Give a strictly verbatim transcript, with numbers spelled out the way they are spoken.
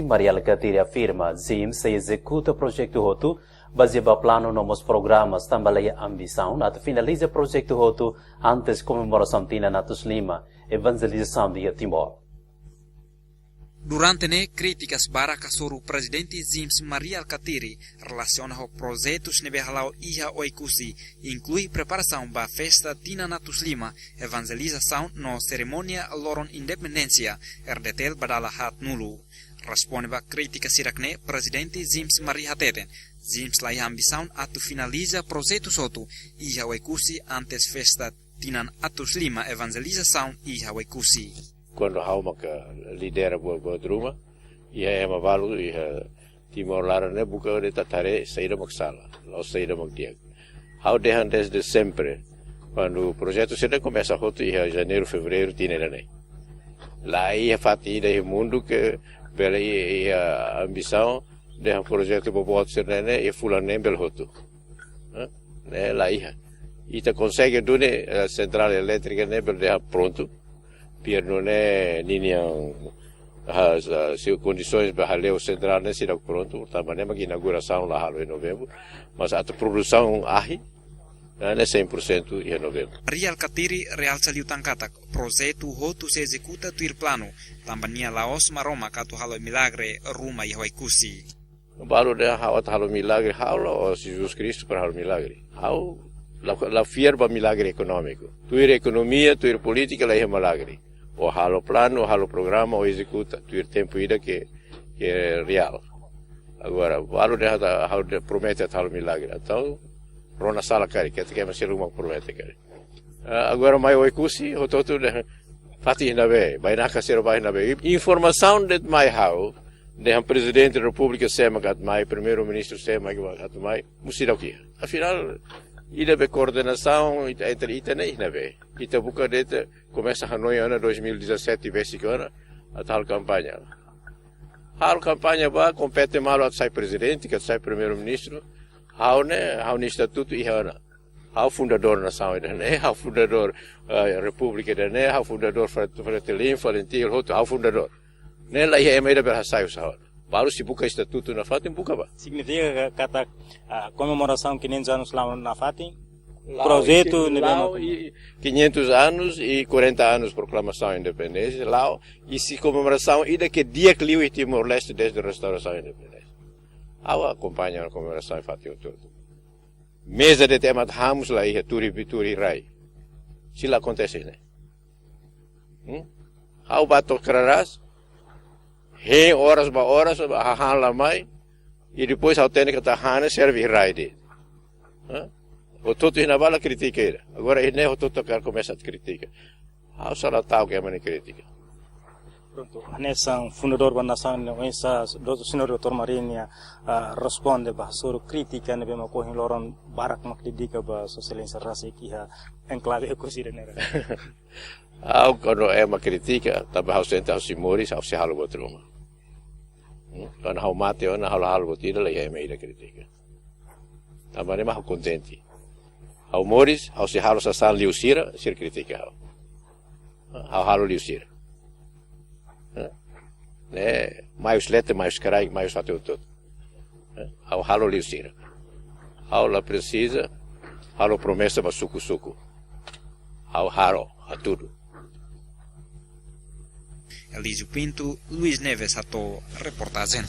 Mari Alkatiri afirma, ZEESM sei ezekuta projetu hotu bazeia ba planu no mós programas, tanba la iha ambisaun atu finaliza projetu hotu antes komemorasaun tinan atus lima evanjelizasaun iha Timor. Durante ne'e, krítikas barak hasoru Prezidente ZEESM Mari Alkatiri relasiona ho projetus ne'ebé hala'o iha Oekusi, inklui preparasaun ba festa tinan atus lima, evanjelizasaun no serimónia loron independénsia, RDTL ba dala haatnulu. Responde ba krítika sira-ne'e, Prezidente ZEESM Mari hateten, ZEESM la iha ambisaun atu finaliza projetu hotu iha Oekusi antes festa tinan atus lima evanjelizasaun iha Oekusi. Kuandu ha'u maka lidera buat, buat ruma, iha ema balu, iha Timor laran ne'e buka de'it atu haree saida mak sala, la'o saida mak di'ak. Ha'u dehan desde sempre, kuandu projetu sira komesa hotu iha janeiru, fevereiru tinan ida-ne'e. La iha fatin ida iha mundu ke bele iha, iha ambisaun dehan projetu boboot sira-ne'e iha fulan neen bele hotu. Hã? Ne'e la iha. Ita konsege duni, eh, sentrál elétrika ne'e bele dehan prontu. Piar nune'e ninian, ha, ha, se kondisoens ba hale'u sentrál ne'e seidauk prontu, tanba ne'e mak inaugurasaun la halo iha novembru, mas atu produsaun ahi, ne'e cem por cento iha novembru. Mari Alkatiri realsa liután katak projetu hotu sei ezekuta tuir planu, tanba nia la'ós Maromak atu halo milagre ruma iha Oekusi. Balu dehan ha'u atu halo milagre, ha'u la'ós Jesus Kristu para halo milagre. Ha'u la, la fiar ba milagre ekonómiku. Tuir ekonomia, tuir polítika la iha milagre. Ó halo planu, ó halo programa, ó ezekuta tuir tempu ida ke, ke reál. Agora, balu dehan atu, ha'u dehan promete atu halo milagre. Entaun, rona sala karik, katak ema seluk mak promete karik. Ah, agora mai Oekusi, hotu-hotu dehan fatin iha ne'ebé, bainaka sira bá iha ne'ebé. Informasaun de'it mai ha'u, dehan Prezidente Repúblika sé mak atu mai, Primeiru-Ministru sé mak atu mai, mós seidauk iha. Afinál, ida be koordenasaun ita, entre ita ne'e iha ne'ebé. Ita buka de'it, komesa hanoin ona dois mil e dezassete, besik ona, atu halo kampaña. Halo kampaña bá, kompete malu atu sai prezidente, ka atu sai Primeiru-Ministru. Ha'u ne'e, ha'u-nia estatutu iha ona. Ha'u fundadór nasaun ida-ne'e, ha'u fundadór, eh, repúblika ida-ne'e, ha'u fundadór Fret-, Fretilin, Falintil, hotu, ha'u fundadór. Ne'e la iha ema ida bele hasai husi ha'u. Balu sei buka estatutu nafatin, buka bá. Signifika ka-, katak, ah, komemorasaun quinhentos anos la'o nafatin? La'o, projetu i, ne'ebé la'o mak i quinhentos anos e quarenta anos proklamasaun independénsia, la'o, i sei komemorasaun ida ke di'ak liu iha Timor-Leste desde restaurasaun independénsia. Ha'u akompaña komemorasaun fatin hotu-hotu. Meza de'it ema atu han mós la iha, tuur iha, tuur iha rai. Sei la akontese ne'e. Hmm? Ha'u bá to'o Kraras, hein oras ba oras, hahán la mai, i depois ha'u hatene katak hahán ne'e serve iha rai de'it. Hã? Hotu-hotu iha ne'ebá la kritika ida. Agora iha ne'e hotu-hotu hakarak komesa kritika. Ha'u sala ta'uk ema nia kritika. Prontu, hanesan fundadór ba nasaun ne'e, oinsá do-, señór doutór Mari nia, ah, responde ba hasoru krítika ne'ebé mak ohin loron barak mak dedika ba Sua Exelénsia rasik iha enklave Oekusi ida-ne'e. Ha'u kuandu ema kritika, tanba ha'u sente ha'u sei moris, ha'u sei halo buat ruma. Hmm? Kuandu ha'u mate ona, ha'u la halo buat ida, la iha ema ida kritika. Tanba ne'e mak ha'u kontente. Ha'u moris, ha'u sei halo sasán liu sira, sira kritika ha'u. Ha'u halo liu sira. Ne'e, mai husi leten, mai husi kraik, mai husi fatin hotu-hotu. Ha'u halo liu sira. Ha'u la presiza halo promesa ba suku-suku. Ha'u halo, hatudu. Elísio Pinto, Luís Neves, hato'o reportajen.